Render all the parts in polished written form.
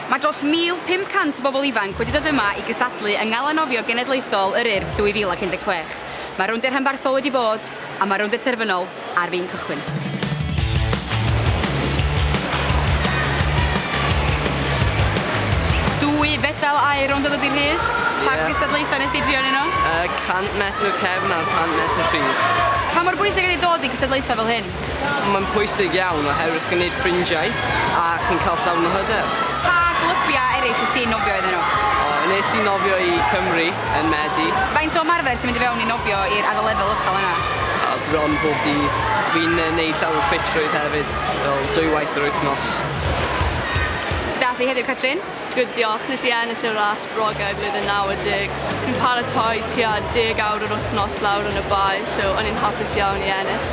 Mae dros 1,500 o bobl ifanc wedi dod yma i gystadlu yng Ngala Nofio Genedlaethol yr Urdd 2016. Mae rowndiau rhanbarthol wedi bod, a mae rowndiau terfynol ar fin cychwyn. Dwy fedal aur rownd o ddod i Rhys. Pa gystadlaethau nes di drio yn nhw? 100 metr cefn a'r 100 metr rhydd. Pa mor bwysig ydy dod i gystadlaethau fel hyn? Mae'n pwysig iawn oherwydd chi'n neud ffrindiau a chi'n cael llawn o hyder. Pa glybiau eraill wyt ti'n nofio iddyn nhw? O, nes i nofio i Cymru yn Medi. Faint o ymarfer sy'n mynd i fewn i nofio i'r ar y lefel uchel yna? O, bron bob dydd. Fi'n neud llawer o ffitrwydd hefyd, fel dwywaith yr wythnos. Sut dath hi heddiw, Catrin? Good, diolch. Nes i ennill y ras brogau blwyddyn 90. Fi'n paratoi tua 10 awr yr wythnos lawr yn y bae, so o'n i'n hapus iawn i ennill.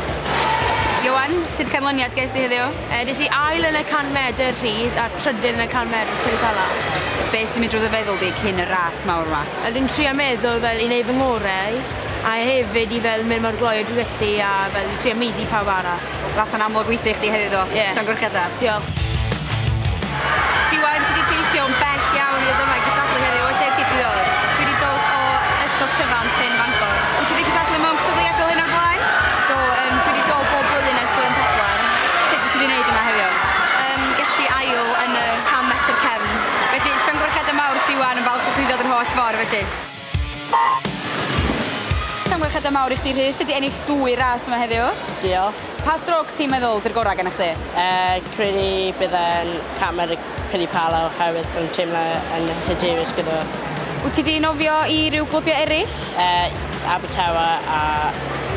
Ioan, sut canlyniad ges di heddiw? Nes i ail yn y 100 medr rhydd a trydydd yn y 100 medr pwysala. Be sy'n mynd drwy dy feddwl di cyn y ras mawr 'ma? Wel dwi'n trio meddwl fel i neud fy ngorau a hefyd i fel mynd mor gloi â dwi gallu a fel i trio maeddu pawb arall. Ddath o'n amlwg weithio i chdi heddiw do? Ie. Llongyfarchiadau. Diolch. Siwan, ti 'di teithio'n bell iawn i ddod yma i gystadlu heddiw. O lle ti 'di dod? Dwi 'di dod o Ysgol Tryfan yn Fangor. Wyt ti 'di cystadlu mewn cystadleuaeth fel hyn o'r blaen? Do, yym dwi 'di dod bob blwyddyn ers blwyddyn pedwar. Sut wyt ti 'di neud yma heddiw? Yym gesh i ail yn y 100 metr cefn. Felly, llongyfarchiadau mawr Siwan, yn falch bod chdi 'di dod yr holl ffordd felly. Llongyfarchiadau mawr i chdi Rhys, ti 'di ennill dwy ras yma heddiw. Diolch. Pa strôc ti'n meddwl 'di'r gorau gennych chdi? Credu bydd e'n camera Pilipala oherwydd yn teimlo yn hyderus gyda. Wyt ti 'di nofio i ryw glybiau eraill? Abertawe a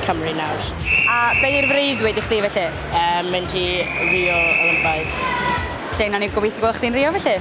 Cymru nawr. A be 'di'r freuddwyd i chdi felly? Mynd i Rio Olympaidd. Lle nawn ni gobeithio gweld chdi'n Rio felly.